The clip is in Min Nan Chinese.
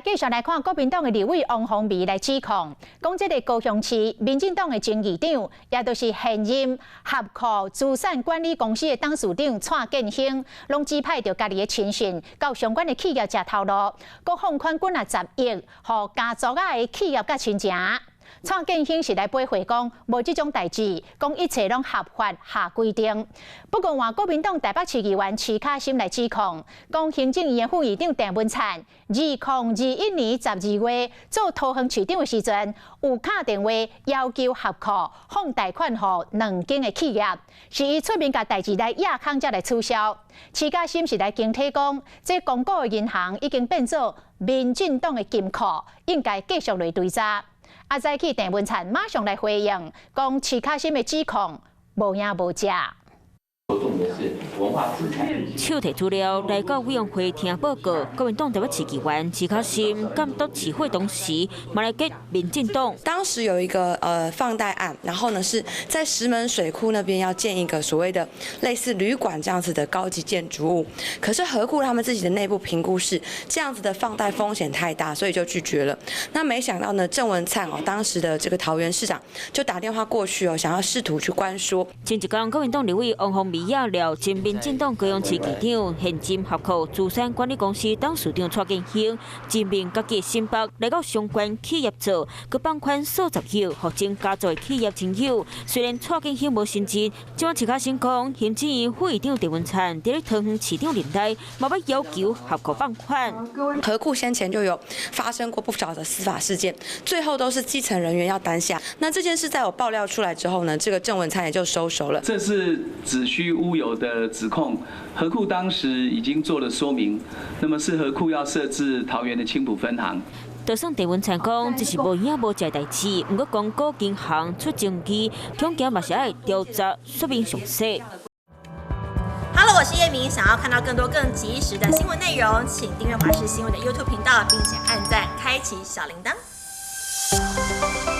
繼續來看國民黨的立委王鴻薇來指控，講這个高雄市民進黨的前議長，也就是現任合庫資產管理公司的董事長蔡建興，攏指派著家己的親信，佮相關的企業食頭路，閣放款幾若十億，予家族仔的企業佮親情。蔡建興是來駁回講，無這種代誌，講一切攏合法合規定。不過，換國民黨台北市議員徐巧芯來指控，講行政院的副院長鄭文燦，2021年12月做桃園市長的時陣，有敲電話要求合庫放貸款予兩間的企業，是伊出面共代誌來壓空才來取消。徐巧芯是來驚體講，這公股的銀行已經變做民進黨的金庫，應該繼續來追查。啊！早起鄭文燦馬上來回應，講徐巧芯的指控無影無跡。手提資料來到委員會聽報告，國民黨台北市議員徐巧芯監督市會董事，嘛來激民進黨。當時有一個放貸案，然後呢是在石門水庫那邊要建一個所謂的類似旅館這樣子的高級建築物，可是合庫他們自己的內部評估是這樣子的放貸風險太大，所以就拒絕了。那沒想到呢，鄭文燦哦，當時的這個桃園市長就打電話過去哦，想要試圖去關說。前一工國民黨立委王鴻薇也料前民進黨高雄市議長、現任合庫資產管理公司董事長蔡建興，指名家己新北來到相關企業做，閣放款數十億，予前家族企業親友。雖然蔡建興無承認，這擺徐巧芯講，行政院副院長鄭文燦佇咧桃園市長任內，嘛捌要求合庫放款。合庫先前就有發生過不少的司法事件，最後都是基層人員要擔下。那這件事在我爆料出來之後呢，這個鄭文燦也就收手了。這是子虛烏有的指控，合庫當時已經做了說明，那麼是合庫要設置桃園的青埔分行。就算鄭文燦講這是無影無跡代誌，毋過公股銀行出證據，恐驚嘛是愛調查說明詳細。 Hello，我是葉明，想要看到更多更及時的新聞內容，請訂閱華視新聞的 YouTube 頻道，並且按讚，開啟小鈴鐺。